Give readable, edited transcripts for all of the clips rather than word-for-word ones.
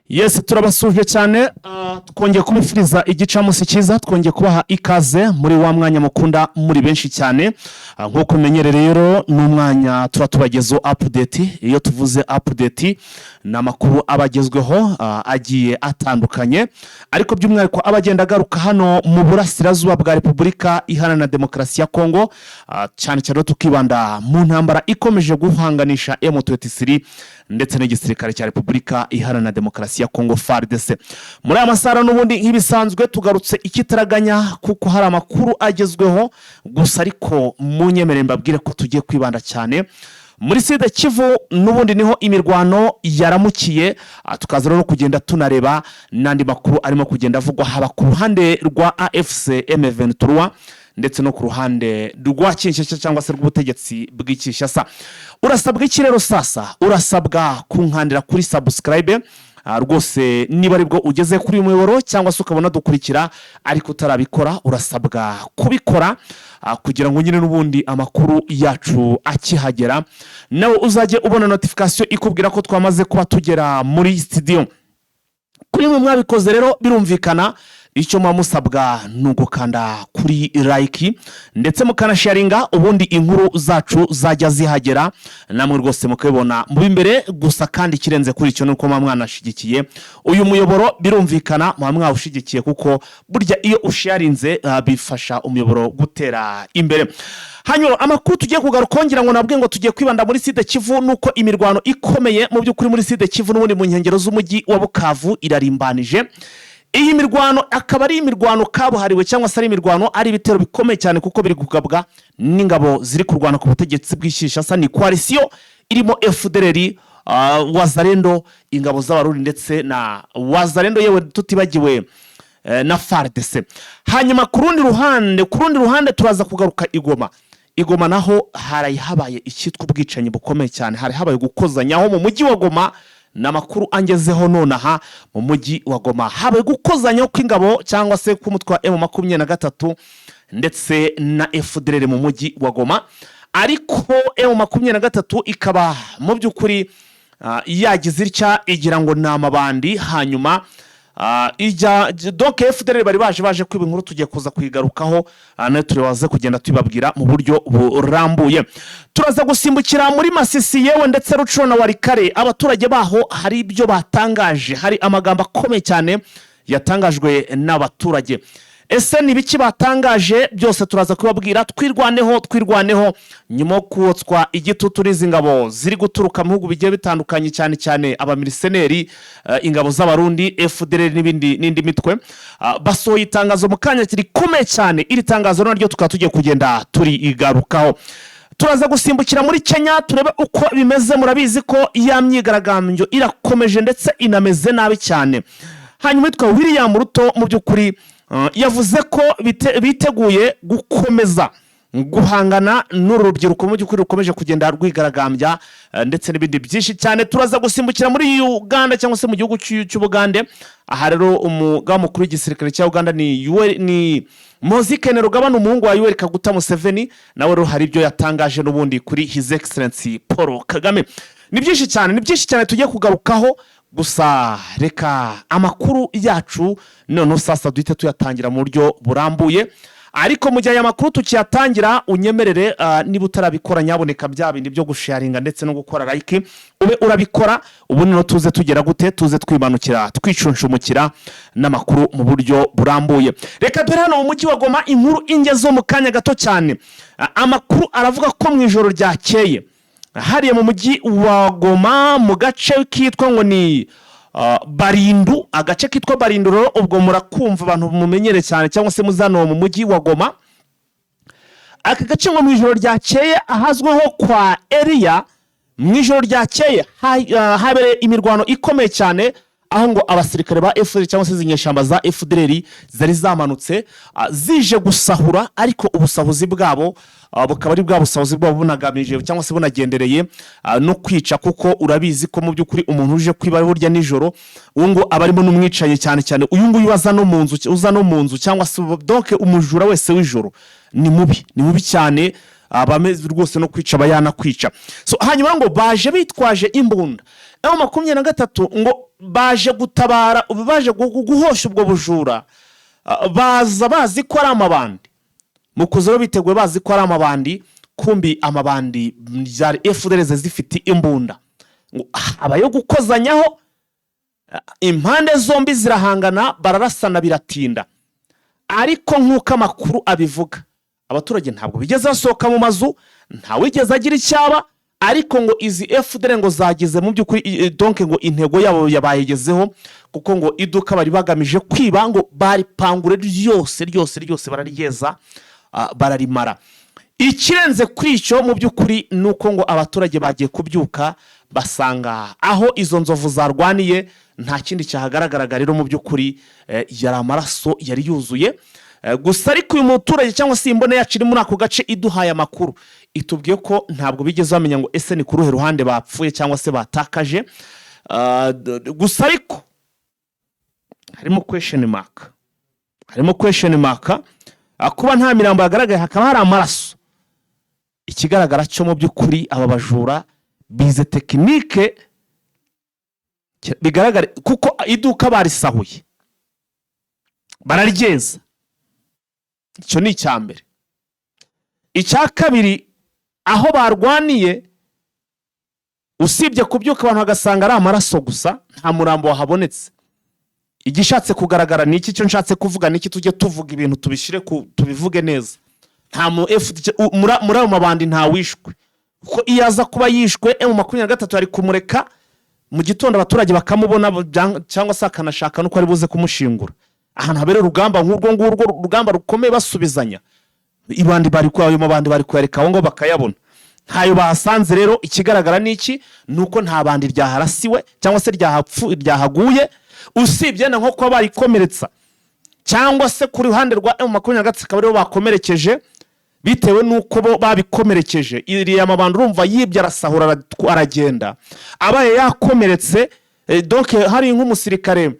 Yes, turabasuje cyane. Twongeye kubifuriza igicamunsi cyiza, twongeye kubaha ikaze muri wa mwanya mukunda muri benshi cyane. Nk'uko umenyere rero, ni umwanya tuba tubagezeho update. Iyo tuvuze update, ni amakuru aba agezweho, agiye atandukanye, ariko by'umwihariko aba agenda agaruka hano mu burasirazuba bwa Repubulika Iharanira Demokarasi ya Kongo, cyane cyane tukibanda mu ntambara ikomeje guhanganisha M23 ndetse n'igisirikare cya Repubulika Iharanira Demokarasi ya Kongo, FARDC. Muri aya masaha n'ubundi nk'ibisanzwe tugarutse ikitaraganya kuko hari amakuru agezweho gusa, ariko munyemerere mbabwire ko tugiye kwibanda cyane muri Sud Kivu. N'ubundi niho imirwano yaramukiye. Tukaza rero kugenda tunareba n'andi makuru arimo kugenda avugwa haba ku ruhande rwa AFC M23 ndetse no ku ruhande rwa Kinshasa cyangwa se rw'ubutegetsi bw'i Kinshasa. Urasabwa iki rero sasa? Urasabwa kunkandira kuri subscribe. Rwose niba aribwo ugeze kuri uyu muyoboro cyangwa se ukabona dukurikira ariko utarabikora, urasabwa kubikora kugira ngo nyine n'ubundi amakuru yacu akihagera nawe uzajye ubona notification ikubwira ko twamaze kuba tugera muri studio. Kuri mwe mwabikoze rero, birumvikana icyo muba musabwa ni ugukanda kuri like ndetse mukanasharinga, ubundi inkuru zacu zajya zihagera namwe rwose mukabibona mu imbere gusa. Kandi ikirenze kuri icyo ni uko muba mwanashyigikiye uyu muyoboro. Birumvikana muba mwawushyigikiye, kuko burya iyo usharinze bifasha umuyoboro gutera imbere. Hanyuma amakuru tugiye kugaruka, ngira ngo nabwe ngo tugiye kwibanda muri Sud Kivu, nuko imirwano ikomeye mu by'ukuri muri Sud Kivu n'ubundi mu nkengero z'umujyi wa Bukavu irarimbanije. Iyi mirwano akaba ari imirwano kabuhariwe cyangwa se ari imirwano, ari ibitero bikomeye cyane, kuko biri kugabwa n'ingabo ziri kurwana ku butegetsi bw'i Kinshasa. Ni coalition irimo FDLR, Wazalendo, ingabo z'Abarundi ndetse na Wazalendo, yewe tutibagiwe na FARDC. Hanyuma ku rundi ruhande turaza kugaruka i Goma. I Goma naho hari habaye icyitwa ubwicanyi bukomeye cyane, hari habaye gukozanyaho mu mujyi wa Goma. Ni amakuru angezeho nonaha. Mu mujyi wa Goma habaye gukozanyaho kw'ingabo cyangwa se k'umutwe wa M23 ndetse na FDLR mu mujyi wa Goma, ariko M23 ikaba mu by'ukuri yagize itya igira ngo ni amabandi, hanyuma ijya donc FDLR bari baje kwiba. Inkuru tugiye kuza kuyigarukaho, nayo turibaze kugenda tubibabwira mu buryo burambuye. Turaza gusimbukira muri Masisi, yewe ndetse Rutshuru na Walikale. Abaturage baho hari ibyo batangaje, hari amagambo akomeye cyane yatangajwe n'abaturage. Ese ni ibiki batangaje? Byose turaza kubabwira. Twirwaneho, Twirwaneho, nyuma yo kotswa igitutu n'izi ngabo ziri guturuka mu bihugu bigiye bitandukanye, cyane cyane abamiriseneri, ingabo z'Abarundi, FDLR n'ibindi n'indi mitwe, basohoye itangazo mu kanya rikomeye cyane. Iri tangazo naryo tukaba tugiye kugenda turigarukaho. Turaza gusimbukira muri Kenya turebe uko bimeze. Murabizi ko ya myigaragambyo irakomeje ndetse inameze nabi cyane. Hanyuma witwa William Ruto mu by'ukuri yavuze ko biteguye gukomeza guhangana n'uru rubyiruko mu by'ukuri rukomeje kugenda rwigaragambya, ndetse n'ibindi byinshi cyane. Turaza gusimbukira muri Uganda cyangwa se mu gihugu cy'Ubugande. Aha rero umugaba mukuru w'igisirikare cya Uganda ni Muhoozi Kainerugaba, ni umuhungu wa Yoweri Kaguta Museveni. Nawe rero hari ibyo yatangaje n'ubundi kuri His Excellency Paul Kagame. Ni byinshi cyane, ni byinshi cyane tugiye kugarukaho. Gusa reka amakuru yacu noneho sasa duhite tuyatangira mu buryo burambuye. Ariko mu gihe aya makuru tukiyatangira, unyemerere, niba utarabikora, nyaboneka bya bindi byo gusharinga ndetse no gukora like ube urabikora. Ubu noneho tuze tugera gute, tuze twimanukira twicunshumukira n'amakuru mu buryo burambuye. Reka dore hano mu mujyi wa Goma inkuru ingezeho mu kanya gato cyane. Amakuru aravuga ko mu ijoro ryakeye hariya mu mujyi wa Goma, mu gace kitwa ngo ni Barindu, agace kitwa Barindu rero ubwo murakumva abantu mumenyere cyane cyangwa se muzano mu mujyi wa Goma, aka gace ngo mu ijoro ryakeye ahazwiho kwa Eriya, mu ijoro ryakeye habereye imirwano ikomeye cyane, aho ngo abasirikare ba FDLR cyangwa se izi nyeshyamba za FDLR zari zamanutse zije gusahura, ariko ubusahuzi bwabo bukaba ari bwa busahuzi bwabo bunagamije cyangwa se bunagendereye no kwica, kuko urabizi ko mu by'ukuri umuntu uje kwiba burya nijoro, uwo ngo aba arimo n'umwicanyi. Cyane cyane uyu nguyu aza no mu nzu, uza no mu nzu cyangwa se donc umujura wese w'ijoro ni mubi, ni mubi cyane. Abameze rwose no kwica aba yanakwica. So hanyuma ngo baje bitwaje imbunda, M23 ngo baje gutabara, baje guhosha ubwo bujura. Baza bazi ko ari amabandi. Mu kuza rero biteguye bazi ko ari amabandi, kumbi amabandi byari FDLR zifite imbunda. Ngo habayo gukozanyaho, impande zombi zirahangana, bararasana biratinda. Ariko nk'uko amakuru abivuga, abaturage ntabwo bigeze basohoka mu mazu, ntawigeze agira icyaba. Ariko ngo izi FDLR ngo zagize mu by'ukuri donc ngo intego yabo yabayigezeho, kuko ngo iduka bari bagamije kwiba ngo baripangure ryose ryose ryose, bararyeza, bararimara. Ikirenze kuri icyo mu by'ukuri ni uko ngo abaturage bagiye kubyuka basanga aho izo nzovu zarwaniye nta kindi cyahagaragaraga. Rero mu by'ukuri yari amaraso yari yuzuye. Gusa ariko uyu muturage cyangwa se imbone yacu iri muri ako gace iduhaye amakuru, itubwiye ko ntabwo bigeze bamenya ngo ese ni ku ruhe ruhande bapfuye cyangwa se batakaje. Gusa ariko harimo question mark, harimo question mark. Kuba nta mirambo yagaragaye hakaba hari amaraso, ikigaragara cyo mu by'ukuri aba bajura bize technique bigaragare, kuko iduka barisahuye bararyeza. Icyo ni icya mbere. Icya kabiri, aho barwaniye, usibye kubyuka abantu bagasanga ari amaraso gusa, nta murambo wahabonetse. Igishatse kugaragara ni iki? Icyo nshatse kuvuga ni iki? Tujye tuvuga ibintu tubishyire ku tubivuge neza. Nta mu FDC muri ayo mabandi ntawishwe, kuko iyo aza kuba yishwe, M23 yari kumureka mu gitondo abaturage bakamubona, cyangwa se akanashaka n'uko ari buze kumushingura. Ahantu habera urugamba nk'urwo ngurwo, urugamba rukomeye basubizanya, ibandi bari ku ayo mabandi bari kuyareka aho ngo bakayabona. Ntayo bahasanze. Rero ikigaragara ni iki? Ni uko nta bandi ryaharasiwe cyangwa se ryahaguye, usibye na nko kuba barikomeretsa, cyangwa se ku ruhande rwa M23 akaba aribo bakomerekeje. Bitewe n'uko bo babikomerekeje, iriya mabandi urumva yibye arasahura, aragenda. Abaye yakomeretse, donc hari nk'umusirikare,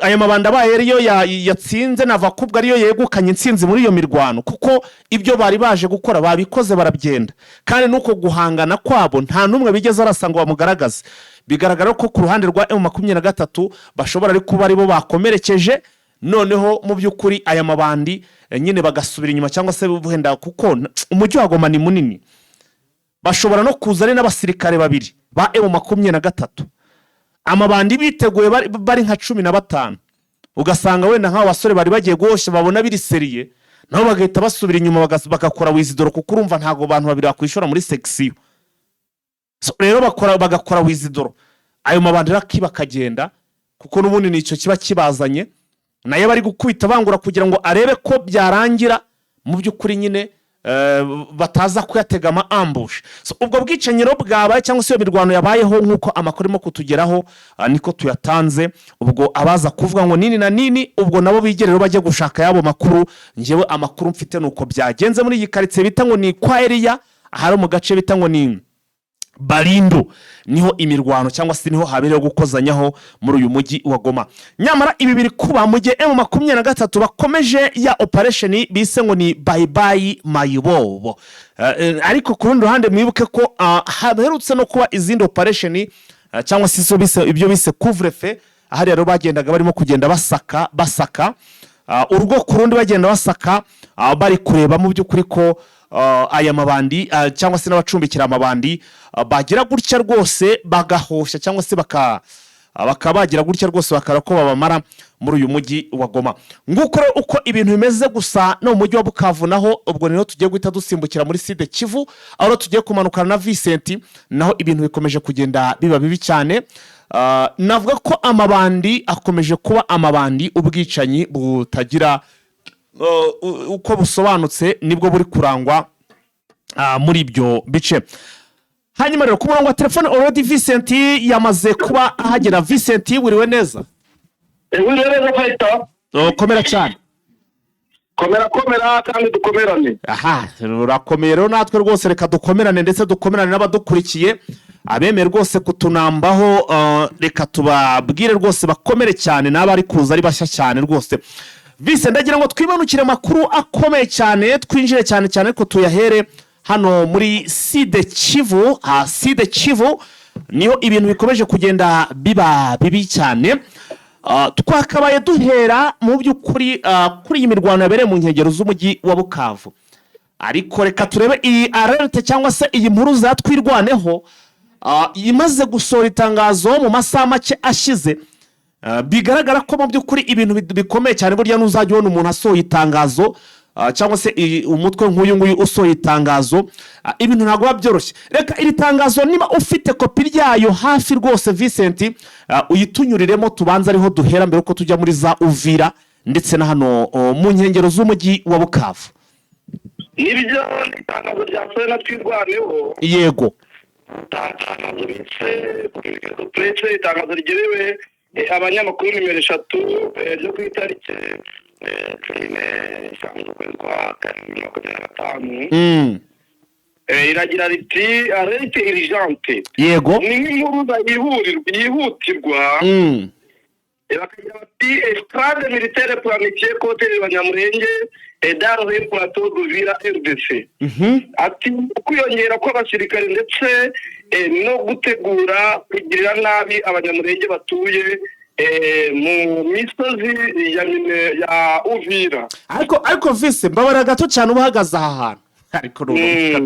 aya mabandi abaye ariyo yatsinze, nava kubwo ariyo yegukanye intsinzi muri iyo mirwano, kuko ibyo bari baje gukora babikoze barabyenda. Kandi n'uko guhangana kwabo nta n'umwe bigeze arasa ngo bamugaragaze. Bigaragara ko ku ruhande rwa M23 bashobora ari kuba aribo bakomerekeje, noneho mu by'ukuri aya mabandi nyine bagasubira inyuma, cyangwa se wenda kuko umujyi wa Goma ni munini, bashobora no kuza ari n'abasirikare babiri ba M23, amabandi biteguye bari nka 15, ugasanga wenda nk'abo basore bari bagiye guhosha babona biri sérieux, nabo bagahita basubira inyuma, bagakora withdraw, kuko urumva ntabwo abantu babiri bakwishora muri section. So, rero bagakora withdraw, ayo mabandi rero akiba akagenda, kuko n'ubundi nicyo kiba kibazanye. Nayo bari gukubita bangura kugira ngo arebe ko byarangira mu by'ukuri nyine bataza kuyatega ama ambush. So, ubwo bwicanyi rero bwabaye cyangwa se iyo mirwano yabayeho, nk'uko amakuru arimo kutugeraho, niko tuyatanze. Ubwo abaza kuvuga ngo nini na nini, ubwo nabo bigere rero bajye gushaka yabo makuru. Ngewe amakuru mfite ni uko byagenze muri iyi karitsiye bita ngo ni kwa Eliya, ahari mu gace bita ngo ni Barindo, niho imirwano cyangwa se niho habereyeho gukozanyaho muri uyu mujyi wa Goma. Nyamara ibi biri kuba mu gihe M23 bakomeje ya operation bise ngo ni Bye Bye Mayibobo. Ariko ku rundi ruhande mwibuke ko haherutse no kuba izindi operation, cyangwa se izo bise, ibyo bise couvre-feu. Hariya rero bagendaga barimo kugenda basaka basaka urugo ku rundi, bagenda basaka, bari kureba mu by'ukuri ko aya mabandi cyangwa se n'abacumbikira amabandi bagira gutya rwose bagahosha, cyangwa se bakaba bagira gutya rwose bakara ko babamara muri uyu mujyi wa Goma. Nguko rero uko ibintu bimeze. Gusa no mu mujyi wa Bukavu naho, ubwo rero tugiye guhita dusimbukira muri Sud Kivu, aho rero tugiye kumanukana na Vincent, naho ibintu bikomeje kugenda biba bibi cyane. Navuga ko amabandi akomeje kuba amabandi, ubwicanyi butagira uko busobanutse nibwo buri kurangwa muri ibyo bice. Hanyuma rero ku murongo wa telefone already Vincent yamaze kuba ahagera. Vincent, wiriwe neza? Wiriwe neza, Fayita. Oh, komera cyane. Komera komera kandi dukomerane. Aha urakomeye. Rero natwe rwose reka dukomerane, ndetse dukomerane n'abadukurikiye abemeye rwose kutunambaho. Reka tubabwire rwose bakomere cyane n'abari kuza ari bashya cyane rwose. Vise, ndagira ngo twimanukire amakuru akomeye cyane, twinjire cyane cyane, ariko tuyahere Hano muri Sud Kivu, Sud Kivu niho ibintu bikomeje kugenda biba bibi cyane. Twakabaye duhera mu by'ukuri kuri iyi mirwano yabereye mu nkengero z'umujyi wa Bukavu, ariko reka turebe iyi alerte cyangwa se iyi mpuruza ya Twirwaneho imaze gusohora itangazo mu masaha make ashize. Bigaragara ko mu by'ukuri ibintu bikomeye cyane. Burya ntuzajya ubona umuntu asohoye itangazo, cyangwa se umutwe nk'uyu nguyu usohoye itangazo, ibintu ntabwo biba byoroshye. Reka iri tangazo, niba ufite kopi ryayo hafi rwose, Vincent, uyitunyuriremo, tubanze ariho duhera mbere yuko tujya muri za Uvira ndetse na hano mu nkengero z'umujyi wa Bukavu. Nibyo, itangazo ryasohowe na Twirwaneho. Itangazo bise presse, itangazo rigenewe abanyamakuru nimero 3, ryo ku itariki 15 z'ukwezi kwa karindwi 2025. Iragira riti: "Alerte urgente." Ni nk'impuruza yihutirwa. Bakagira bati: "Escalade militaire planifiée contre les Banyamulenge dans le plateau d'Uvira, RDC." Ati ukwiyongera kw'abasirikare ndetse no gutegura kugirira nabi Abanyamurenge batuye mu misozi ya Uvira. Ariko vise, mbabara gato cyane, uba uhagaze aha hantu, ariko ni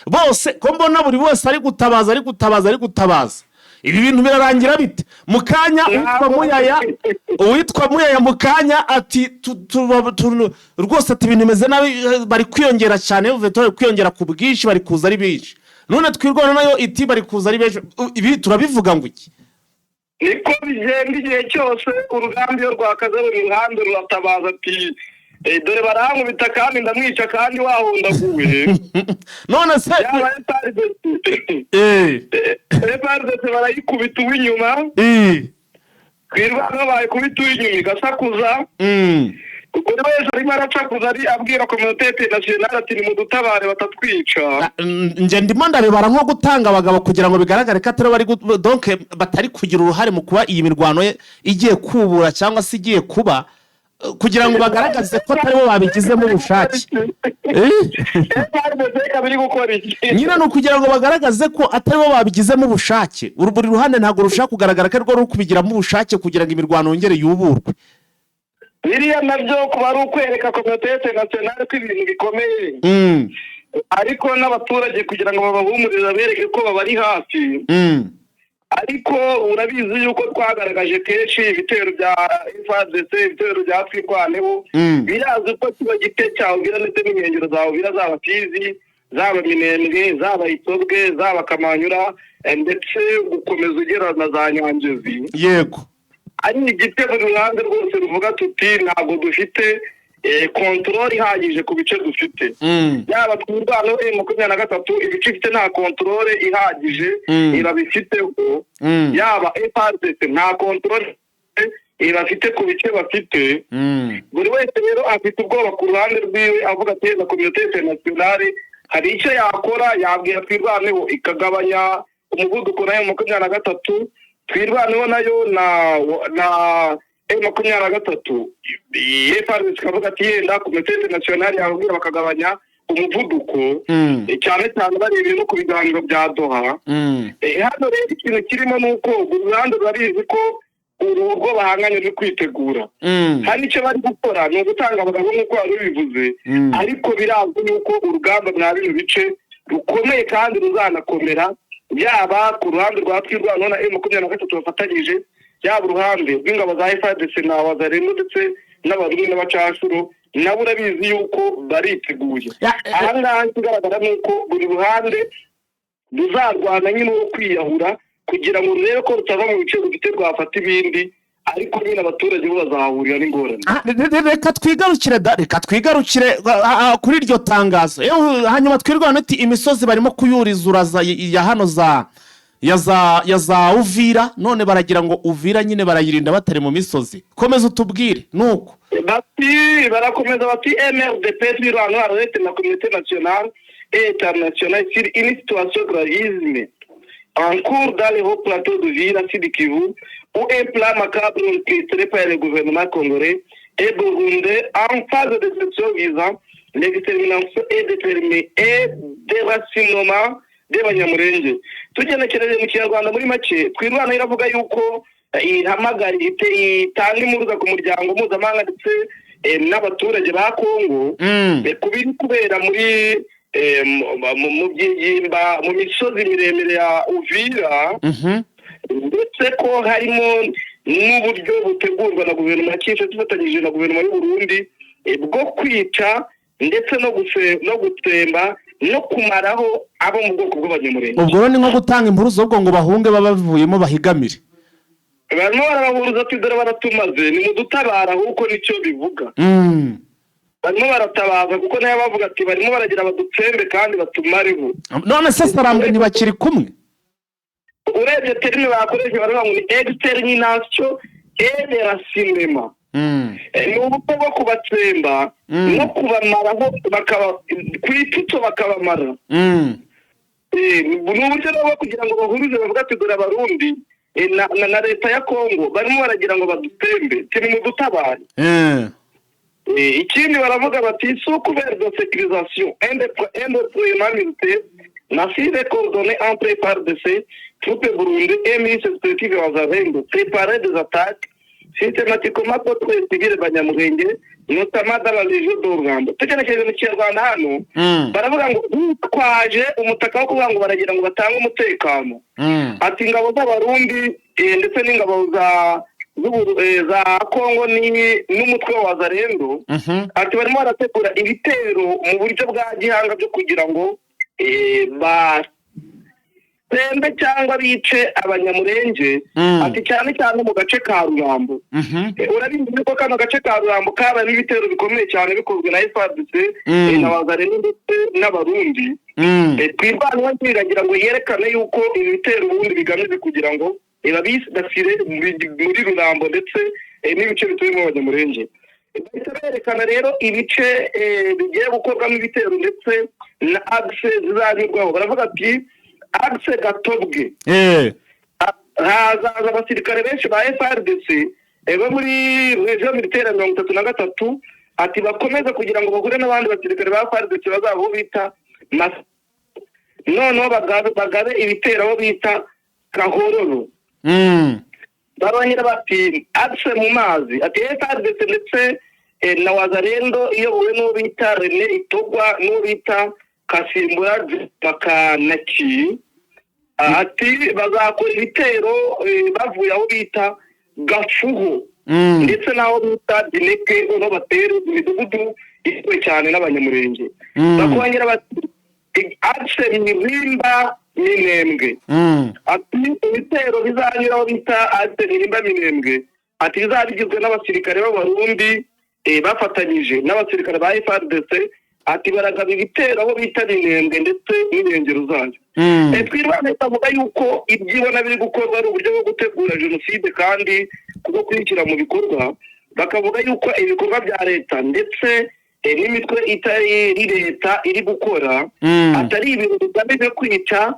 bose ko mbona buri wese ari gutabaza, ari gutabaza, ari gutabaza, ibi bintu birarangira bite? Mu kanya uwitwa Muyaya mu kanya ati rwose, ati ibintu bimeze nabi, bari kwiyongera cyane, bari kwiyongera ku bwinshi, bari kuza ari benshi. None Twirwana nayo iti bari kuza ari benshi. Ibi turabivuga ngo iki? Niko bigenda igihe cyose. Urugamba iyo rwakaze, buri ruhande ruratabaza ati: "Dore barankubita kandi ndamwica kandi wahundaguye." None se Yaba FARDC, FARDC barayikubita uw'inyuma, Twirwaneho bayikubita uw'inyuma igasakuza. Buri wese arimo aracakuza, ari abwira communauté internationale ati: "Nimudutabare batatwica." Njye ndimo ndabibara nko gutanga abagabo kugira ngo bigaragare ko atari bari donc batari kugira uruhare mu kuba iyi mirwano ye igiye kubura cyangwa se igiye kuba, kugira ngo bagaragaze ko atari bo babigizemo ubushake. FARDC ikaba iri gukora iki? Nyine ni ukugira ngo bagaragaze ko atari bo babigizemo ubushake. Buri ruhande ntabwo rushaka kugaragara ko arirwo ruri kubigiramo ubushake kugira ngo imirwano yongere yuburwe. Biriya nabyo kuba ari ukwereka communauté internationale ko ibintu bikomeye, ariko n'abaturage kugira ngo babahumurize, bereke ko babari hafi. Ariko urabizi yuko twagaragaje kenshi ibitero bya FARDC, ibitero bya Twirwaneho. Birazi ko kiba gite cya Uvira ndetse n'inkengero za Uvira, zaba Fizi, zaba Minembwe, zaba Itobwe, zaba Kamanyura, ndetse gukomeza ugera na za Nyangezi, ari igite buri ruhande rwose ruvuga tuti: "Ntabwo dufite contrôle ihagije ku bice dufite." Yaba Twirwaneho, M23, ibice ifite nta contrôle ihagije irabifiteho. Yaba FARDC, nta contrôle ibafite ku bice bafite. Buri wese rero afite ubwoba ku ruhande rwiwe, avuga ati: "Na communauté internationale hari icyo yakora, yabwira Twirwaneho ikagabanya umuvuduko nayo 23, Twirwaneho nayo na M23." FARDC ikavuga ati: "Yenda communauté internationale yababwira bakagabanya umuvuduko." Cyane cyane barebeye no ku biganiro bya Doha. Hano rero ikintu kirimo ni uko buri ruhande rurabizi ko uru rwo bahanganye ruri kwitegura. Hari icyo bari gukora, ni ugutanga abagabo nk'uko wari ubivuze. Ariko birazwi yuko urugamba mwa bino bice rukomeye kandi ruzanakomera, yaba ku ruhande rwa Twirwaneho na M23 bafatanyije, yaba uruhande rw'ingabo za FARDC na Wazalendo ndetse n'Abarundi n'abacashuro nabo urabizi yuko bariteguye. Aha ngaha ikigaragara ni uko buri ruhande ruzarwana nyine wo kwiyahura kugira ngo rurebe ko rutava mu bice rufite rwafata ibindi, ariko nyine abaturage bo bazahahurira n'ingorane. Reka twigarukire da, reka twigarukire kuri iryo tangazo. Hanyuma Twirwane uti imisozi barimo kuyurizura ya hano za ya za ya za Uvira, none baragira ngo Uvira nyine barayirinda batari mu misozi. Komeza utubwire nuko. Bati, barakomeza bati: "MRDP Twirwaneho alerte la communauté nationale et internationale sur une situation gravissime en cours dans les hauts plateaux d'Uvira, Sud Kivu, où un plan macabre orchestré par le gouvernement congolais et burundais en phase de destruction visant l'extermination et déracinement des Banyamurenge. Tugenekereje mu Kinyarwanda, muri make, Twirwaneho iravuga yuko ihamagara, itanga impuruza ku muryango mpuzamahanga ndetse n'abaturage ba Kongo ku biri kubera muri mu byigimba, mu misozi miremire ya Uvira, ndetse ko harimo n'uburyo butegurwa na guverinoma ya Kinshasa ifatanyije na guverinoma y'u Burundi bwo kwica ndetse no gutsemba no kumaraho abo mu bwoko bw'Abanyamurenge. Ubwo rero ni nko gutanga impuruza ahubwo ngo bahunge, baba bavuyemo bahigamire. Barimo barabahuruza ati: "Dore baratumaze, ni mudutabara." Ahubwo nicyo bivuga. Barimo baratabaza kuko nayo bavuga ati: "Barimo baragira badutsembe kandi batumareho." None se Sarambwe ntibakiri kumwe? Urebye terme bakoresha, baravuga ngo ni extermination et déracinement. Ni uburyo bwo kubatsemba no kubamaraho, bakaba ku ipfuto bakabamara. Ni uburyo rero bwo kugira ngo bahuruze, bavuga ati: "Dore Abarundi na leta ya Kongo barimo baragira ngo badutsembe, turi mu dutabare." Ikindi baravuga bati: "Sous couvert de sécurisation, un déploiement militaire massif et coordonné entre FARDC, troupes burundaises et milices supplétives Wazalendo préparait des attaques systématiquement contre les civils Banyamulenge, notamment dans la région de Rurambo." Tugenekereje mu Kinyarwanda hano, baravuga ngo bitwaje umutaka wo kuvuga ngo baragira ngo batange umutekano, ati ingabo z'Abarundi ndetse n'ingabo za Kongo n'umutwe wa Wazalendo, ati barimo barategura ibitero mu buryo bwa gihanga byo kugira ngo batsembe cyangwa bice Abanyamurenge, ati cyane cyane mu gace ka Rurambo. Urabizi ko kano gace ka Rurambo kabayemo ibitero bikomeye cyane bikozwe na FARDC, na Wazalendo ndetse n'Abarundi. Twirwaneho iragira ngo yerekane yuko ibi bitero ubundi bigamije kugira ngo babisasire muri Rurambo ndetse n'ibice bituyemo Abanyamurenge. Bahita berekana rero ibice bigiye gukorwamo ibitero ndetse na axe zizanyurwaho. Baravuga ati: "Axe Gatobwe, hazaza abasirikare benshi ba FARDC bo muri région militaire ya 33," ati bakomeze kugira ngo bahure n'abandi basirikare ba FARDC bazaba aho bita noneho bagabe ibitero aho bita Kahororo. Barongera bati: "Axe mu mazi," ati FARDC ndetse na Wazalendo iyobowe n'uwo bita Rene Itogwa n'uwo bita Kasimbura Bakanaki, ati bazakora ibitero bavuye aho bita Gafuho ndetse n'aho bita Dineke, noneho batere imidugudu ituwe cyane n'Abanyamurenge. Bakongera bati: "Axe Mirimba Minembwe," ati ibitero bizanyura aho bita axe Mirimba Minembwe, ati bizaba bigizwe n'abasirikare b'Abarundi bafatanyije n'abasirikare ba FARDC, ati baragaba ibitero aho bita Minembwe ndetse n'inkengero zayo. Twirwaneho bavuga yuko ibyibona biri gukorwa ari uburyo bwo gutegura jenoside kandi kubwo kuyishyira mu bikorwa. Bakavuga yuko ibikorwa bya leta ndetse n'imitwe itari leta iri gukora atari ibintu bigamije kwica,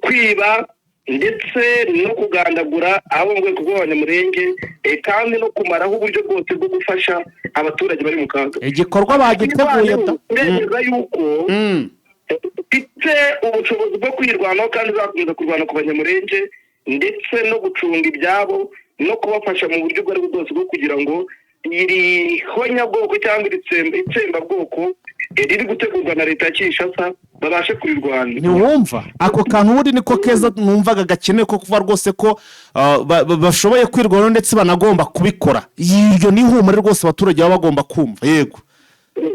kwiba ndetse no kugandagura abo mu rwego rw'Abanyamurenge, kandi no kumaraho uburyo bwose bwo gufasha abaturage bari mu kaga. Igikorwa bagiteguye da. Turemeza yuko ifite ubushobozi bwo kwirwanaho kandi izakomeza kurwana ku Banyamurenge ndetse no gucunga ibyabo no kubafasha mu buryo ubwo aribwo bwose bwo kugira ngo iri honyabwoko cyangwa iri itsembabwoko riri gutegurwa na leta ya Kinshasa babashe kurirwanya. Ntiwumva ako kantu? Ubundi niko keza numvaga gakenewe ko kuva rwose ko bashoboye kwirwanaho ndetse banagomba kubikora. Iryo ni ihumure rwose abaturage baba bagomba kumva, yego.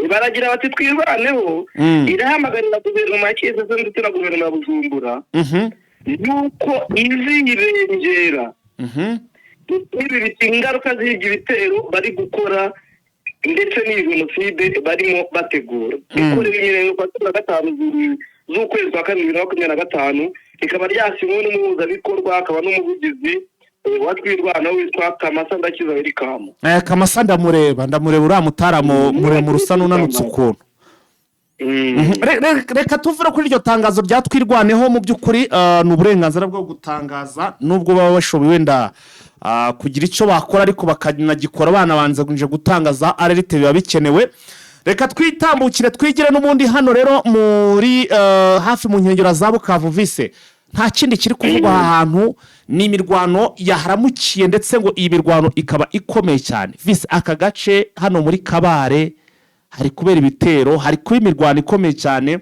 Baragira bati: "Twirwaneho irahamagarira guverinoma ya Kinshasa ndetse na guverinoma ya Bujumbura yuko izirengera n'ibi biti ingaruka z'ibyo bitero bari gukora ndetse n'iyi jenoside barimo bategura." Ikorewe Imirenge kwa 15 z'ukwezi kwa kabiri 2025, rikaba ryasinywe n'umuhuzabikorwa akaba n'umuvugizi wa Twirwaneho witwa Kamasa Ndakiza Welikamu. Kamasa ndamureba, ndamureba, uriya mutaramu muremure usa n'unanutse ukuntu. Reka tuvure kuri iryo tangazo rya Twirwaneho. Mu by'ukuri ni uburenganzira bwo gutangaza, nubwo baba bashoboye wenda kugira icyo bakora, ariko bakanagikora banabanza gutangaza alerte, biba bikenewe. Reka twitambukire, twigire n'ubundi hano rero muri hafi mu nkengero za Bukavu. Vise, nta kindi kiri kuvugwa aha hantu, ni imirwano yaharamukiye, ndetse ngo iyi mirwano ikaba ikomeye cyane. Vise, aka gace hano muri Kabare hari kubera ibitero, hari kuba imirwano ikomeye cyane.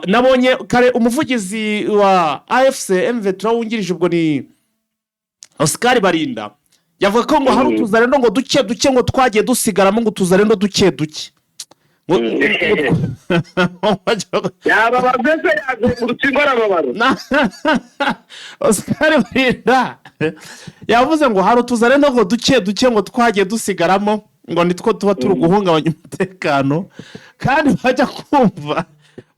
Nabonye kare umuvugizi wa AFC M23 wungirije, ubwo ni Oscar Barinda, yavuga ko ngo hari utuzarendo ngo duke duke ngo twagiye dusigaramo, ngo utuzarendo duke duke. Yababaze se, yazengurutse ingo arababara. Oscar Barinda yavuze ngo hari utuzarendo ngo duke duke ngo twagiye dusigaramo, ngo nitwo tuba turi guhungabanya umutekano, kandi bajya kumva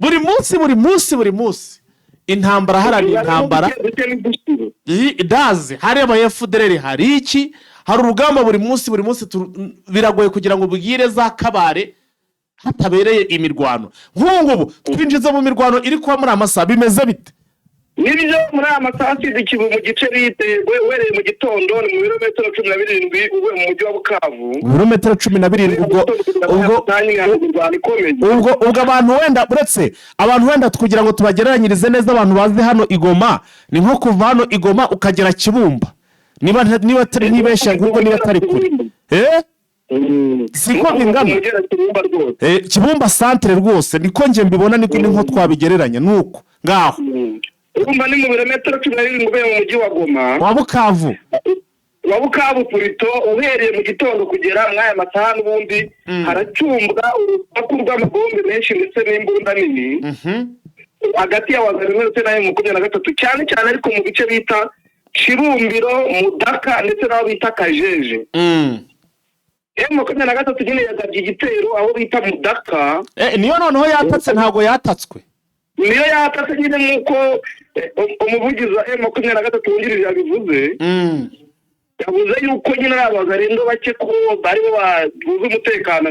buri munsi, buri munsi, buri munsi intambara, harari intambara. Duke n'udushiro. Iyi daze hari aba FDLR, hari iki, hari urugamba buri munsi, buri munsi. Biragoye kugira ngo bwire za Kabare hatabereye imirwano. Nk'ubu ngubu twinjize mu mirwano iri kuba muri aya masaha, bimeze bite? Nibyo, muri aya masaha asize ikibu mu gice bite uhereye mu gitondo, ni mu birometero 17 uvuye mu mujyi wa Bukavu. Ibirometero 17, ubwo Imirwano ikomeye. Ubwo abantu wenda, uretse abantu wenda kugira ngo tubagereranyirize neza, abantu bazi hano i Goma, ni nko kuva hano i Goma ukagera Kibumba, niba atari ntibeshya, ahubwo niba atari kure. Siko bingana? Ugera Kibumba rwose. Kibumba centre rwose, niko njye mbibona, niko ni nko twabigereranya nuko ngaho. Urumva ni mu birometero 17 uvuye mu mujyi wa Goma. Wa Bukavu. Wa Bukavu plutôt. Uhereye mu gitondo kugera muri aya masaha n'ubundi haracyumbwa urusaku rw'amabombe menshi ndetse n'imbunda nini hagati ya Wazalendo ndetse na M23, cyane cyane ariko mu bice bita Kirumbiro, Mudaka ndetse n'aho bita Kajeje. M23 nyine yagabye igitero aho bita Mudaka. Niyo noneho yatatse, ntabwo yatatswe? Niyo yatatse nyine, nk'uko umuvugizi wa M23 wungirije yabivuze. Yavuze yuko nyine ari Abazarendo bake ko baribo babuze umutekano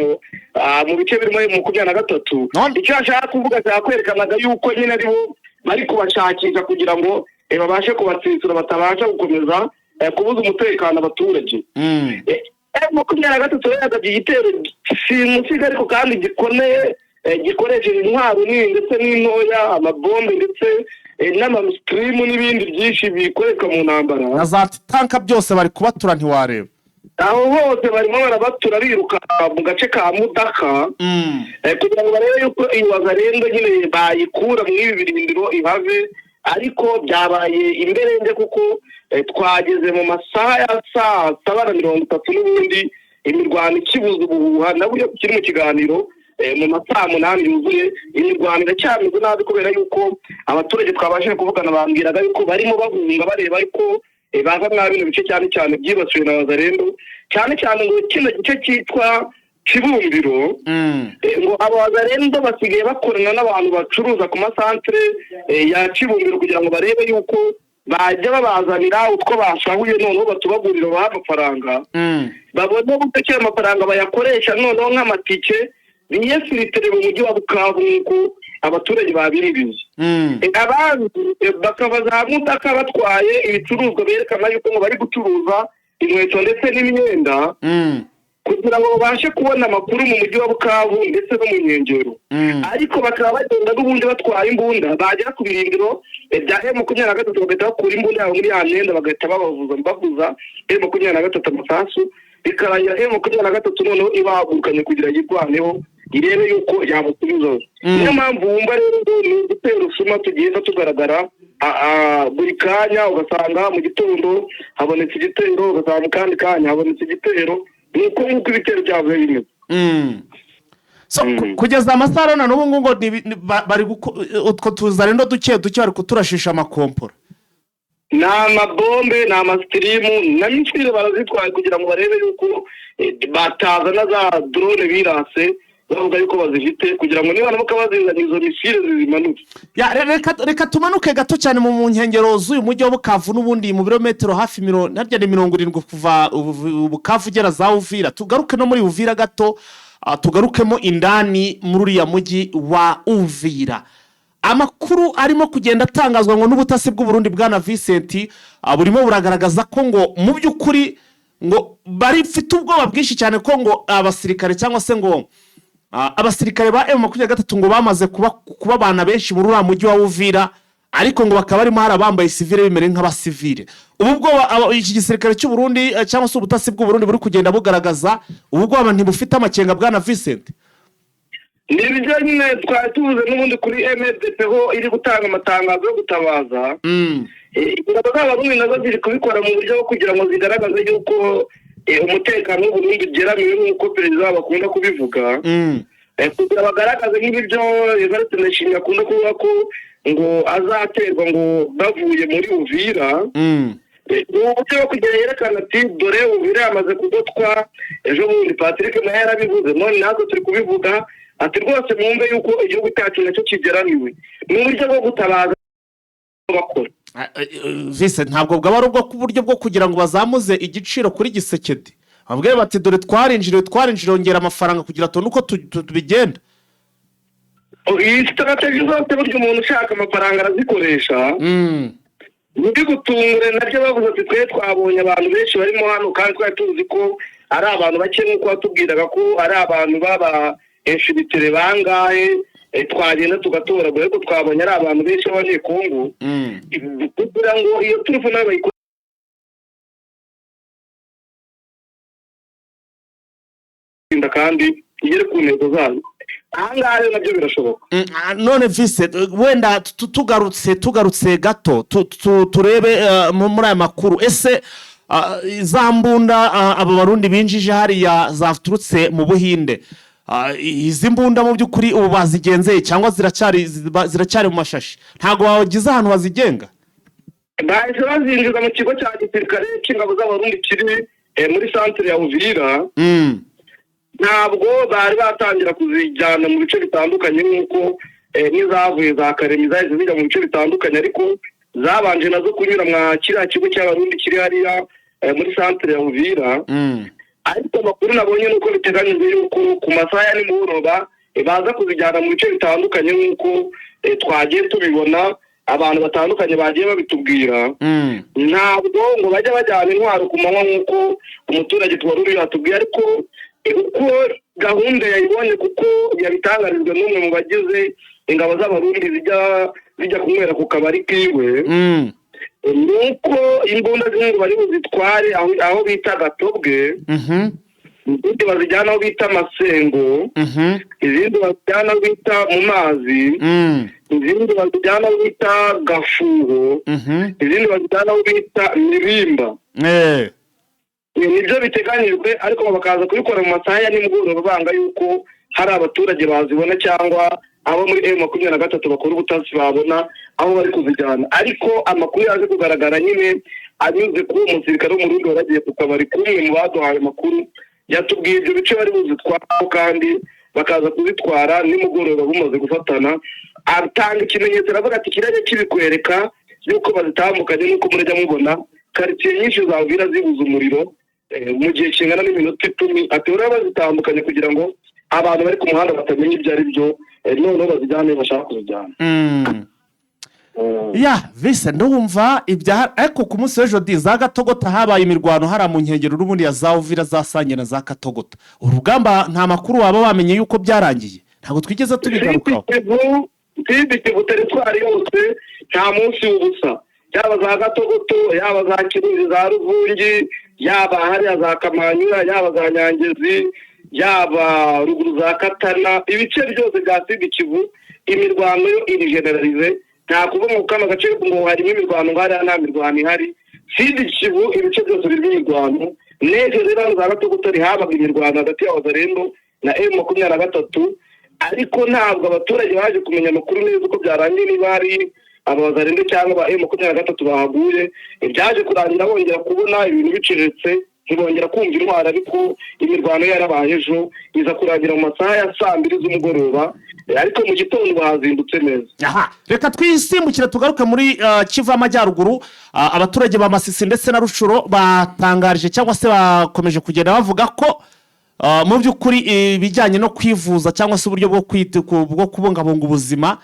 mu bice birimo M23. Icyo ashaka kuvuga, ashaka kwerekanaga yuko nyine aribo bari kubashakisha kugira ngo babashe kubatsinsura, batabasha gukomeza kubuza umutekano abaturage. M23 rero yagabye igitero simusiga ariko kandi gikomeye, gikoresheje intwaro nini ndetse n'intoya, amabombe ndetse n'amasitirimu n'ibindi byinshi bikoreshwa mu ntambara. Na za tanka byose bari kubatura, ntiwareba. Aho hose barimo barabatura biruka mu gace ka Mudaka, kugira ngo barebe yuko iyi Wazarendo nyine bayikura mu ibi birindiro ihave, ariko byabaye imberenge kuko twageze mu masaha ya saa 7:30 n'ubundi imirwano ikibuza ubuhuha. Na buryo tukiri mu kiganiro, mu masaha 8 yuzuye, imirwano iracyameze nabi, kubera yuko abaturage twabashije kuvugana bambwiraga yuko barimo bahunga bareba yuko baza mwa bino bice, cyane cyane byibasiwe na Wazarendo, cyane cyane ngo kino gice cyitwa Kibumbiro. Ngo Abazarendo basigaye bakorana n'abantu bacuruza ku masantere ya Kibumbiro kugira ngo barebe yuko bajya babazanira utwo bashahuye, noneho batubagurira, babaha amafaranga, babone uburyo amafaranga bayakoresha noneho nk'amatike biyesiritere mu mujyi wa Bukavu, nk'uko abaturage babiribiye. Abandi bakava za Mudaka batwaye ibicuruzwa berekana yuko ngo bari gucuruza inkweto ndetse n'imyenda kugira ngo babashe kubona amakuru mu mujyi wa Bukavu ndetse no mu nkengero, ariko bakaba bagenda n'ubundi batwaye imbunda, bagera ku birindiro bya M23 bagahita bakura imbunda yabo muri ya myenda, bagahita babavuza, bavuza M23 amasasu, bikarangira M23 noneho ibahagurukanye kugira ngo yirwaneho, irebe yuko yabasubizaho. Niyo mpamvu wumva rero ngo ni ugutera usuma tugenda tugaragara buri kanya, ugasanga mu gitondo habonetse igitero, ugasanga mu kandi kanya habonetse igitero, ni uko nguko ibitero byavuye bimeze. So, kugeza amasaha rero na n'ubu ngubu ngo bari utwo tuzarendo duke duke bari kuturashisha amakompora. Ni amabombe, ni amasitirimu na missile barazitwaye kugira ngo barebe yuko batazana za drone birase bavuga yuko bazifite, kugira ngo niba nabo bazizanye izo missile zizimanuke. Ya, reka tumanuke gato cyane mu nkengero z'uyu mujyi wa Bukavu, n'ubundi mu birometero hafi harya ni 70 kuva Bukavu ugera za Uvira. Tugaruke no muri Uvira gato, tugarukemo indani muri uriya mujyi wa Uvira. Amakuru arimo kugenda atangazwa ngo n'ubutasi bw'u Burundi, bwana Vincent, burimo buragaragaza ko ngo mu by'ukuri ngo barifite ubwoba bwinshi cyane ko ngo abasirikare cyangwa se ngo Abasirikare ba M23 ngo bamaze kuba abana benshi muri uriya mujyi wa Uvira, ariko ngo bakaba barimo hari abambaye sivile bimere nk'abasivile. Ubu bwoba iki gisirikare cy'u Burundi, cyangwa se ubutasi bw'u Burundi buri kugenda bugaragaza, ubu bwoba ntibufite amakenga, bwana Vincent? Nibyo nyine twari tuvuze n'ubundi kuri MRDP ho iri gutanga amatangazo yo gutabaza. Ingabo z'Abarundi nazo ziri kubikora mu buryo bwo kugira ngo zigaragaze yuko umutekano w'Uburundi ugeramiwe, nk'uko perezida wabo akunda kubivuga, kugira bagaragaze nk'ibyo Evariste Ndayishimiye akunda kuvuga ko ngo azaterwa ngo bavuye muri Uvira. Ni uburyo bwo kugira yerekana ati: "Dore Uvira yamaze kugotwa." Ejo bundi Patrick nawe yarabivuze, none natwe turi kubivuga ati: "Rwose mwumve yuko igihugu cyacu nacyo kigeramiwe." Ni uburyo bwo gutabaza bakora. Vincent, ntabwo bwaba ari ubwo buryo bwo kugira ngo bazamuze igiciro kuri Tshisekedi, babwire bati: "Dore twarinjiriwe, twarinjiriwe, ongera amafaranga kugira tubone uko tubigenda"? Iyi strategy zose burya umuntu ushaka amafaranga arazikoresha. Ntibigutungure nabyo bavuze ati: "Twe twabonye abantu benshi barimo hano kandi twari tuzi ko ari abantu bake, nk'uko watubwiraga ko ari abantu baba infiltrés bangahe, twagenda tugatoragura, ariko twabonye ari abantu benshi b'Abanyekongo," kugira ngo iyo turufu nayo bayikore kandi igere ku ntego zayo. Aha ngaha rero nabyo birashoboka. None Vincent, wenda tugarutse gato turebe muri aya makuru, ese za mbunda aba Barundi binjije hariya zaturutse mu Buhinde, izi mbunda mu by'ukuri ubu bazigenzeye cyangwa ziracyari mu mashashi? Ntabwo wagize ahantu bazigenga? Bahise bazinjiza mu kigo cya gisirikare cy'ingabo z'Abarundi kiri muri santire ya Uvira. Ntabwo bari batangira kuzijyana mu bice bitandukanye nk'uko n'izavuye za Karemi zahise zijya mu bice bitandukanye, ariko zabanje nazo kunyura mwa kiriya kigo cy'Abarundi kiri hariya muri santire ya Uvira. Ariko amakuru nabonye ni uko biteganyijwe yuko ku masaha ya nimugoroba baza kuzijyana mu bice bitandukanye, nk'uko twagiye tubibona, abantu batandukanye bagiye babitubwira. Ntabwo ngo bajya bajyana intwaro ku manywa nk'uko umuturage tubaruriye atubwiye, ariko uko gahunda yayibonye, kuko yabitangarijwe n'umwe mu bagize ingabo z'Abarundi zijya kunywera ku kabari kiwe, ni uko imbunda zimwe ngo bari buzitware aho bita Gatobwe, izindi bazijyana aho bita Masengo, izindi bazijyana aho bita mu mazi, izindi bazijyana aho bita Gafuho, izindi bazijyana aho bita Mirimba. Nibyo biteganyijwe, ariko bakaza kubikora mu masaha ya nimugoroba, banga yuko hari abaturage bazibona cyangwa abo muri M23 bakora ubutasi babona aho bari kuzijyana. Ariko amakuru yaje kugaragara nyine anyuze kuri uwo musirikare w'Umurundi waragiye ku kabari k'umwe mu baduhaye amakuru, yatubwiye ibyo bice bari buzitwaraho, kandi bakaza kuzitwara nimugoroba bumaze gufatana. Atanga ikimenyetso, aravuga ati: "Kirajya kibikwereka yuko bazitambukanye nuko murajya mubona karitsiye nyinshi za Uvira zibuze umuriro mu gihe kingana n'iminota 10." Ati: "Uraba bazitandukanye kugira ngo abantu bari ku muhanda batamenya ibyo ari byo, noneho bazijyane bashaka kuzijyana." Ya vise, ndumva ibya, ariko ku munsi w'ejo di za Gatogota habaye imirwano hariya mu nkengero n'ubundi ya za Uvira, za Sange na za Katogota. Urugamba nta makuru waba wamenye yuko byarangiye? Ntabwo twigeze tubigarukaho. Sud-Kivu territoire yose nta munsi w'ubusa, yaba za Gatogoto, yaba za Kirundi, za Ruvungi, yaba hariya za Kamanyura, yaba za Nyangezi, yaba ruguru za Katana, ibice byose bya Sud-Kivu imirwano yo iri généralisée. Nta kuvuga ngo kano gace ngo harimo imirwano, ngo hariya nta mirwano ihari. Sud-Kivu ibice byose birimo imirwano. N'ejo rero hano za Gatogoto habaga imirwano hagati ya Wazalendo na M23, ariko ntabwo abaturage baje kumenya amakuru neza uko byarangiye, niba hari Abazalendo cyangwa ba M23 bahaguye. Byaje kurangira bongera kubona ibintu bicecetse, ntibongera kumva intwaro, ariko imirwano yarabaye ejo, iza kurangira mu masaha ya saa 2 z'umugoroba, ariko mu gitondo bahazindutse neza. Aha reka twisimbukire tugaruke muri Kivu y'Amajyaruguru. Abaturage ba Masisi ndetse na Rutshuru batangarije cyangwa se bakomeje kugenda bavuga ko mu by'ukuri ibijyanye no kwivuza cyangwa se uburyo bwo kubungabunga ubuzima,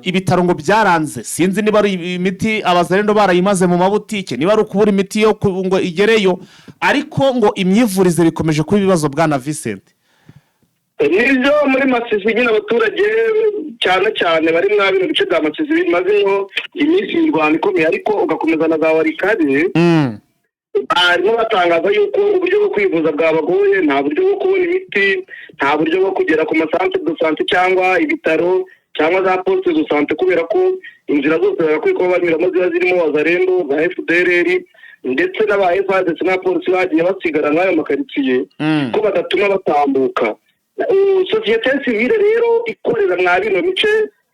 ibitaro ngo byaranze. Sinzi niba ari imiti Abazalendo barayimaze mu mabutike, niba ari ukubura imiti yo ngo igereyo, ariko ngo imyivurize bikomeje kuba ibibazo, bwana Vincent. Nibyo, muri Masisi nyine abaturage cyane cyane bari mwa bino bice bya Masisi bimazemo iminsi imirwano ikomeye, ariko ugakomeza na za Walikale, barimo batangaza yuko uburyo bwo kwivuza bwabagoye, nta buryo bwo kubona imiti, nta buryo bwo kugera ku ma centres de santé cyangwa ibitaro cyangwa za postes de santé, kubera ko inzira zose bagakwiye kuba banyuramo ziba zirimo Wazalendo, za FDLR ndetse n'aba FARDC n'abapolisi bagiye basigara nk'ayo makaritsiye, ko badatuma batambuka. Société civile rero ikorera mwa bino bice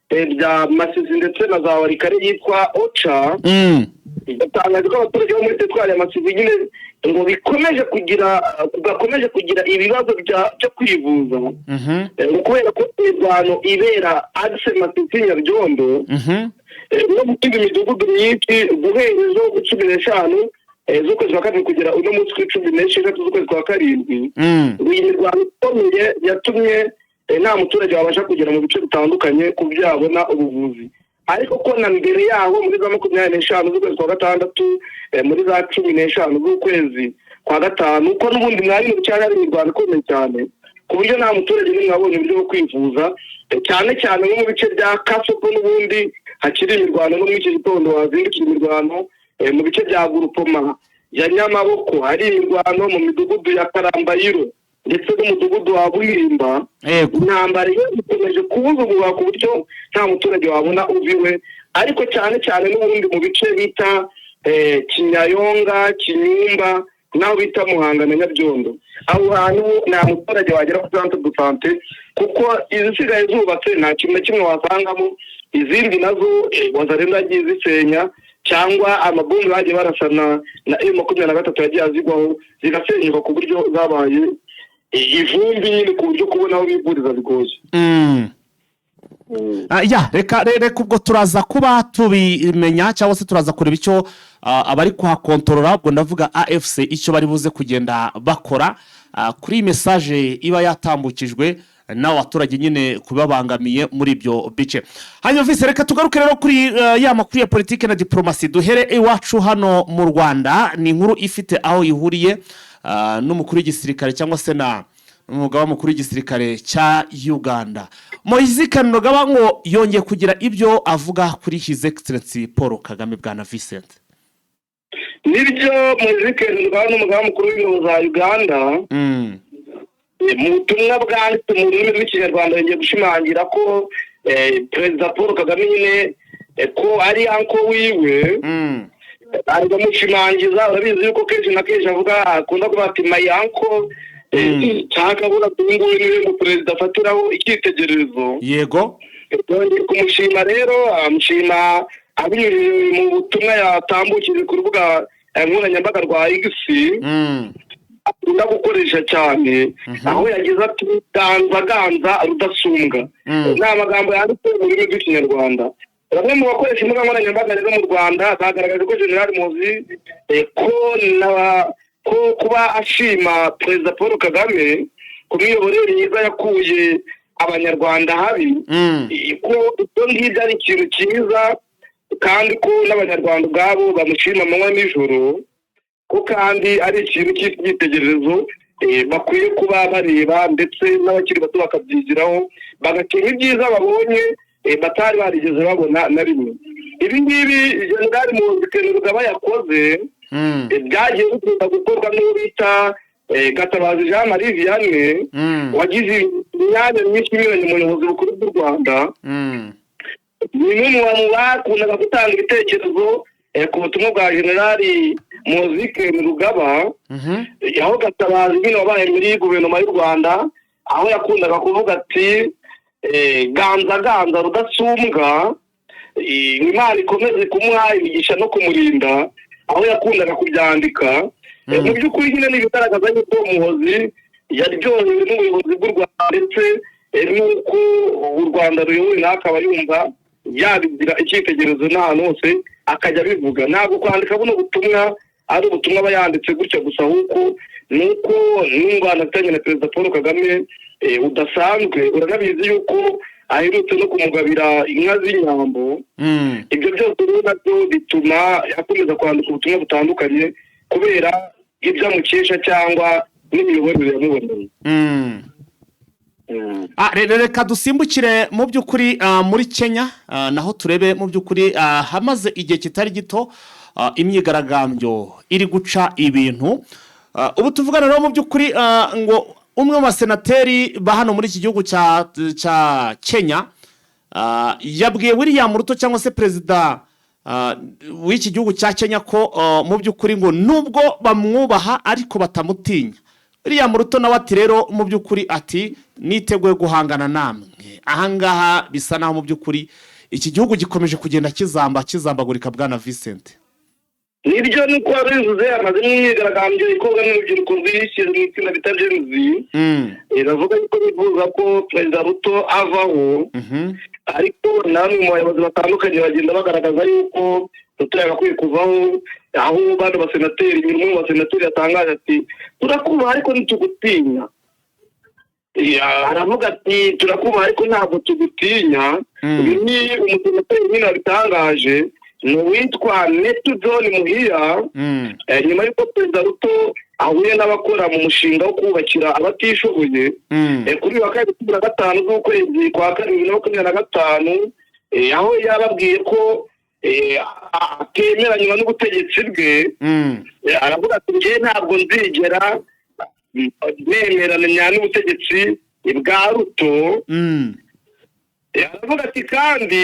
bya Masisi ndetse na za Walikale yitwa OCHA yatangaje ko abaturage bo muri teritwari ya Masisi nyine ngo bikomeje kugira bakomeje kugira ibibazo byo kwivuza, ngo kubera ko imirwano ibera axe Masisi Nyabyondo no mu yindi midugudu myinshi guhera ejo ku 15 z'ukwezi kwa kabiri kugera uno munsi kuri 16 z'ukwezi kwa karindwi. Ngo iyi mirwano ikomeye yatumye nta muturage wabasha kugera mu bice bitandukanye ku byo yabona ubuvuzi, ariko ko na mbere yaho muri za 25 z'ukwezi kwa gatandatu, muri za 15 z'ukwezi kwa gatanu, ko n'ubundi mwari mu cyanya hari imirwano ikomeye cyane, ku buryo nta muturage n'umwe wabonye uburyo bwo kwivuza, cyane cyane nko mu bice bya Kasopo n'ubundi hakiri imirwano, no muri iki gitondo hazindukira imirwano, mu bice bya groupement ya Nyamaboko hari imirwano mu midugudu ya Karambayiro ndetse n'umudugudu wa Buhimba. Intambara iyo ikomeje kubuza ubuhuha ku buryo nta muturage wabona uviwe, ariko cyane cyane n'ubundi mu bice bita Kinyayonga, Kinyumba n'aho bita Muhanga na Nyabyondo. Aho hantu nta muturage wagera kuri centre de santé, kuko izisigaye zubatse nta kintu na kimwe wasangamo. Izindi nazo Wazalendo yagiye zisenya, cyangwa amabombe bagiye barasana na M23 yagiye azigwaho zigasenyuka, ku buryo zabaye ivumbi nyine, ku buryo kubona aho bivuriza bigoye. Ya, reka ubwo turaza kuba tubimenya cyangwa se turaza kureba icyo abari kuhakontorora, ubwo ndavuga AFC, icyo bari buze kugenda bakora kuri iyi message iba yatambukijwe n'abaturage nyine kubabangamiye muri ibyo bice. Hanyuma vise, reka tugaruke rero kuri ya makuru ya politiki na diporomasi, duhere iwacu hano mu Rwanda. Ni inkuru ifite aho ihuriye n'umukuru w'igisirikare cyangwa se na umugaba mukuru w'igisirikare cya Uganda, Muhoozi Kainerugaba, ngo yongeye kugira ibyo avuga kuri His Excellency Paul Kagame, bwana Vincent. Nibyo, Muhoozi Kainerugaba n'umugaba mukuru w'ingabo za Uganda, mu butumwa bwanditse mu rurimi rw'Ikinyarwanda yongeye gushimangira ko Perezida Paul Kagame nyine ko ari uncle wiwe. Aramushimangiza. Urabizi yuko kenshi na kenshi avuga, akunda kuvuga ati "my uncle", cyangwa akavuga ati uyu nguyu niwe mu perezida afatiraho icyitegererezo. Yongeye kumushima rero, amushima abinyujije mu butumwa yatambukije ku rubuga nkoranyambaga rwa X akunda gukoresha cyane, aho yagize ati "Ganza ganza Rudasumbwa". Ni amagambo yanditse mu rurimi rw'Ikinyarwanda. Bamwe mu bakoresha imbuga nkoranyambaga rero mu Rwanda bagaragaje ko General Muhoozi ko ko kuba ashima Perezida Paul Kagame ku miyoborere myiza yakuye Abanyarwanda habi, ko ibyo ngibyo ari ikintu cyiza, kandi ko n'Abanyarwanda ubwabo bamushima amanywa nijoro, ko kandi ari ikintu cy'icyitegererezo bakwiye kuba bareba, ndetse n'abakiri bato bakabyigiraho, bagakina ibyiza babonye batari barigeze babona na rimwe. Ibi ngibi General Muhoozi Kainerugaba yakoze byagiye bikunda gukorwa n'uwo bita Gatabazi Jean Marie Vianney, wagize imyanya myinshi inyuranye mu buyobozi bukuru bw'u Rwanda. Ni umwe mu bantu bakundaga gutanga ibitekerezo ku butumwa bwa General Muhoozi Kainerugaba, aho Gatabazi nyine wabaye muri guverinoma y'u Rwanda, aho yakundaga kuvuga ati "Ganza ganza Rudasumbwa, Imana ikomeze kumuha imigisha no kumurinda", aho yakundaga kubyandika. Mu by'ukuri nyine ni ibigaragaza yuko Muhoozi yaryohewe n'ubuyobozi bw'u Rwanda, ndetse n'uko u Rwanda ruyobowe, nawe akaba yumva yabigira icyitegererezo n'ahantu hose akajya abivuga. Ntabwo kwandika buno butumwa ari ubutumwa aba yanditse gutya gusa, ahubwo ni uko n'umubano afitanye na Perezida Paul Kagame udasanzwe. Uranabizi yuko aherutse no kumugabira inka z'inyambo. Ibyo byose rero nabyo bituma akomeza kwandika ubutumwa butandukanye kubera ibyo amukesha cyangwa n'imiyoborere yamuboneye. Reka dusimbukire mu by'ukuri muri Kenya, naho turebe mu by'ukuri hamaze igihe kitari gito imyigaragambyo iri guca ibintu. Ubu tuvugana rero mu by'ukuri ngo umwe mu basenateri ba hano muri iki gihugu cya Kenya yabwiye William Ruto cyangwa se perezida w'iki gihugu cya Kenya ko mu by'ukuri ngo nubwo bamwubaha ariko batamutinya. William Ruto nawe ati rero mu by'ukuri ati niteguye guhangana namwe. Ahangaha bisa naho mu by'ukuri iki gihugu gikomeje kugenda kizamba kizambagurika, bwana Vincent. Nibyo, nuko wabivuze, amaze n'imyigaragambyo ikorwa n'urubyiruko rwishyize mu itsinda bita Gen Z. Bavuga yuko bifuza ko Perezida Ruto avaho, ariko na bamwe mu bayobozi batandukanye bagenda bagaragaza yuko Ruto yagakwiye kuvaho, aho bano basenateri, umwe mu basenateri yatangaje ati: "Turakubaha ariko ntitugutinya." Aravuga ati: "Turakubaha ariko ntabwo tugutinya." Uyu ni umusenateri nyine wabitangaje, ni uwitwa Methu John Muhia. Nyuma y'uko Perezida Ruto ahuye n'abakora mu mushinga wo kubakira abatishoboye kuri uyu wa kabiri 15 z'ukwezi kwa kabiri 2025, aho yababwiye ko atemeranywa n'ubutegetsi bwe. Aravuga ati: "Njye ntabwo nzigera nemeranya n'ubutegetsi bwa Ruto." Aravuga ati kandi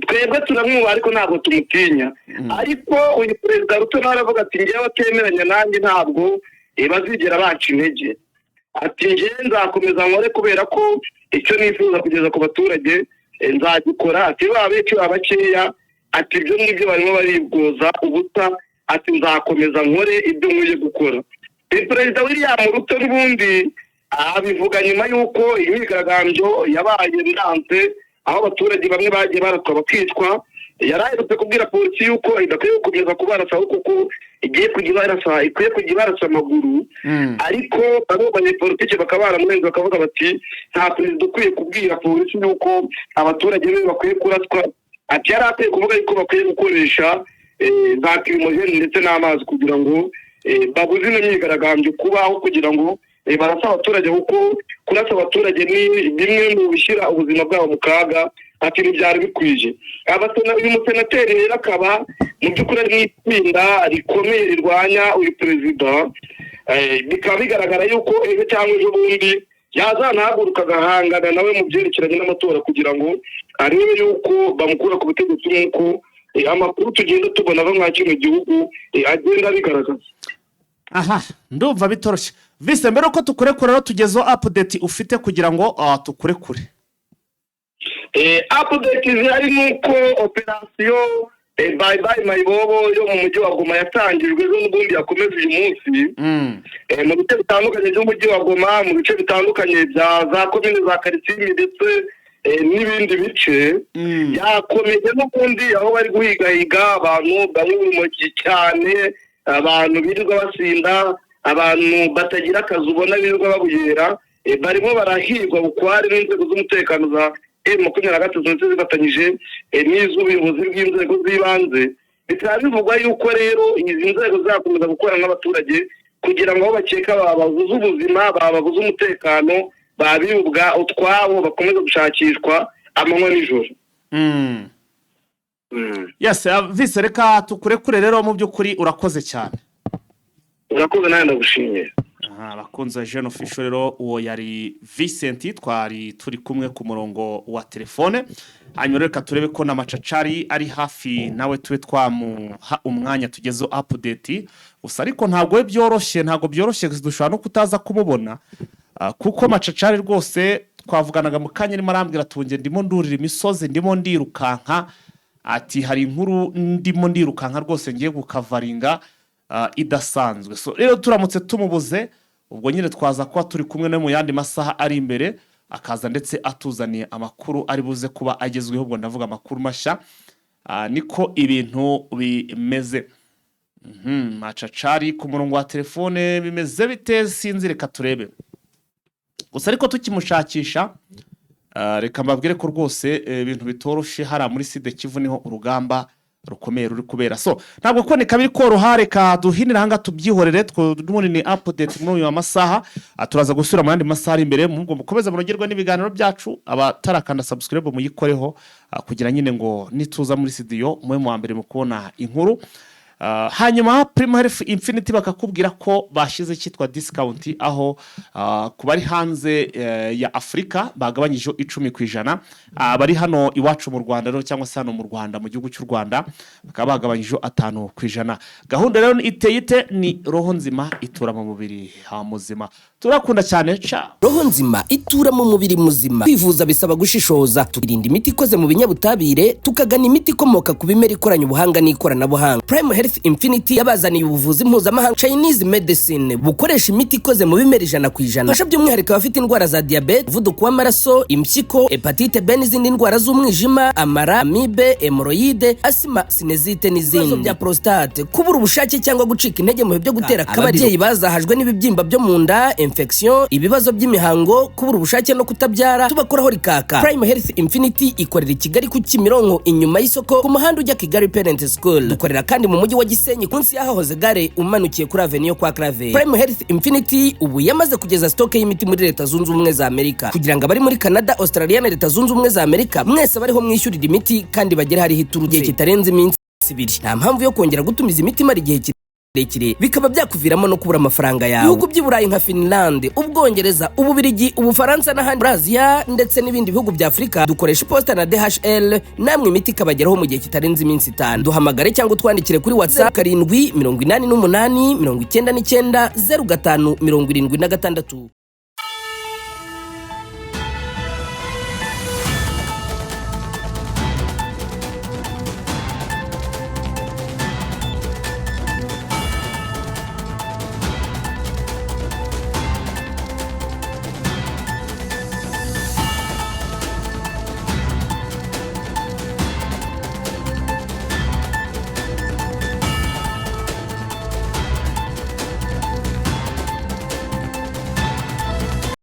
twebwe turamwubaha ariko ntabwo tumutinya. Ariko uyu Perezida Ruto nawe aravuga ati: "Njyewe atemeranya nanjye ntabwo bazigera baca intege." Ati: "Njyewe nzakomeza nkore kubera ko icyo nifuza kugeza ku baturage nzagikora." Ati: "Baba benshi baba bakeya," ati, "ibyo ngibyo barimo barigoza ubusa." Ati: "Nzakomeza nkore ibyo nkwiye gukora." Perezida William Ruto n'ubundi abivuga nyuma y'uko imyigaragambyo yabaye ndanze, aho abaturage bamwe bagiye baraswa bakicwa. Yari aherutse kubwira polisi yuko idakwiye gukomeza kubarasa, kuko igiye kujya ibarasa, ikwiye kujya ibarasa amaguru. Ariko bamwe mu banyepolitike bakaba baramurenze, bakavuga bati: "Nta perezida ukwiye kubwira polisi yuko abaturage be bakwiye kuraswa." Ati: "Yari akwiye kuvuga yuko bakwiye gukoresha za lacrymogène ndetse n'amazi kugira ngo babuze ino myigaragambyo kubaho, kugira ngo barasa abaturage, kuko kurasa abaturage ni bimwe mu bishyira ubuzima bwabo mu kaga." Ati: "Ntibyari bikwiye." Uyu musenateri rero akaba mu by'ukuri ari mu itsinda rikomeye rirwanya uyu perezida. Bikaba bigaragara yuko ejo cyangwa ejo bundi yazanahaguruka agahangana nawe mu byerekeranye n'amatora, kugira ngo arebe yuko bamukura ku butegetsi, nk'uko amakuru tugenda tubona ava mwa kino gihugu agenda abigaragaza. Aha ndumva bitoroshye. Vise, mbere uko tukurekura rero, tugezeho update ufite kugira ngo tukurekure. Update zihari ni uko operasiyo Bye Bye Mayibobo yo mu mujyi wa Goma yatangijwe ejo, n'ubundi yakomeje uyu munsi mu bice bitandukanye by'umujyi wa Goma, mu bice bitandukanye bya za komine za Karisimbi ndetse n'ibindi bice. Yakomeje n'ubundi, aho bari guhigahiga abantu banywa urumogi cyane, abantu birirwa basinda, abantu batagira akazi ubona birirwa babuyera. Barimo barahigwa bukware n'inzego z'umutekano za M23 ndetse zifatanyije n'iz'ubuyobozi bw'inzego z'ibanze. Bikaba bivugwa yuko rero izi nzego zizakomeza gukorana n'abaturage kugira ngo aho bakeka bababuze ubuzima, bababuze umutekano, babibwa utwabo, bakomeze gushakishwa amanywa n'ijoro. Yes, Vise, reka tukurekure rero, mu by'ukuri urakoze cyane. Urakoze nawe, ndagushimiye. Aha, abakunzi ba Jeune Official rero, uwo yari Vincent twari turi kumwe ku murongo wa telefone. Hanyuma reka turebe ko na Macacari ari hafi, nawe tube twamuha umwanya tugezeho update. Gusa ariko ntabwo we byoroshye, ntabwo byoroshye, dushobora no kutaza kumubona. Kuko Macacari rwose twavuganaga mu kanya arimo arambwira ati: "Ndimo ndurira imisozi, ndimo ndirukanka." Ati: "Hari inkuru ndimo ndirukanka rwose ngiye gukavaringa idasanzwe." So rero turamutse tumubuze, ubwo nyine twaza kuba turi kumwe no mu yandi masaha ari imbere, akaza ndetse atuzaniye amakuru ari buze kuba agezweho. Ubwo ndavuga amakuru mashya. Niko ibintu bimeze. Macacari ku murongo wa telefone bimeze bite? Sinzi, reka turebe. Gusa ariko tukimushakisha, reka mbabwire ko rwose ibintu bitoroshye hariya muri Sud Kivu, niho urugamba Rukomeye ruri kubera. So ntabwo kuboneka biri koroha. Reka duhinire ahangaha, tubyihorere. N'ubundi ni update muri uyu masaha. Turaza gusubira mu yandi masaha ari imbere. Muhubwo mukomeze munogerwe n'ibiganiro byacu. Abatarakanda subscribe muyikoreho, kugira nyine ngo nituza muri studio mube mu wa mbere mu kubona inkuru. Hanyuma Primo Health Infinity bakakubwira ko bashyize icyitwa discount, aho ku bari hanze ya Afurika bagabanyijeho 10%. Abari hano iwacu mu Rwanda rero, cyangwa se hano mu Rwanda, mu gihugu cy'u Rwanda, bakaba bagabanyijeho 5%. Gahunda rero iteye ite? Ni roho nzima itura mu mubiri muzima. Turakunda cyane ca. Roho nzima itura mu mubiri muzima. Kwivuza bisaba gushishoza, tukirinda imiti ikoze mu binyabutabire, tukagana imiti ikomoka ku bimera ikoranye ubuhanga n'ikoranabuhanga. Prime Health Infinity yabazaniye ubuvuzi mpuzamahanga, Chinese medicine, bukoresha imiti ikoze mu bimera 100%. Fasha by'umwihariko abafite indwara za diyabete, umuvuduko w'amaraso, impyiko, hépatite B n'izindi ndwara z'umwijima, amara, amibe, hémorroïdes, asima, sinusite n'izindi, ibibazo bya prostate, kubura ubushake cyangwa gucika intege mu bihe byo gutera akabariro, ababyeyi bazahajwe n'ibibyimba byo mu nda, infection, ibibazo by'imihango, kubura ubushake no kutabyara, tubakoraho rikaka. Prime Health Infinity ikorera i Kigali ku Kimironko, inyuma y'isoko, ku muhanda ujya Kigali Parent School. Dukorera kandi mu mujyi wa Gisenyi, munsi y'ahahoze gare, umanukiye kuri avenue yo kwa Claver. Prime Health Infinity ubu yamaze kugeza stock y'imiti muri Leta Zunze Ubumwe za Amerika, kugira ngo abari muri Canada, Australia na Leta Zunze Ubumwe za Amerika mwese bariho mwishyurira imiti kandi bagere hariho iturutse igihe kitarenze iminsi 2. Nta mpamvu yo kongera gutumiza imiti imara igihe kirekire, bikaba byakuviramo no kubura amafaranga yawe. Ibihugu by'i Burayi nka Finland, Ubwongereza, Ububirigi, Ubufaransa n'ahandi muri Aziya, ndetse n'ibindi bihugu bya Afurika, dukoresha iposita na DHL, namwe imiti ikabageraho mu gihe kitarenze iminsi 5. Duhamagare cyangwa utwandikire kuri WhatsApp: 788 99 05 76.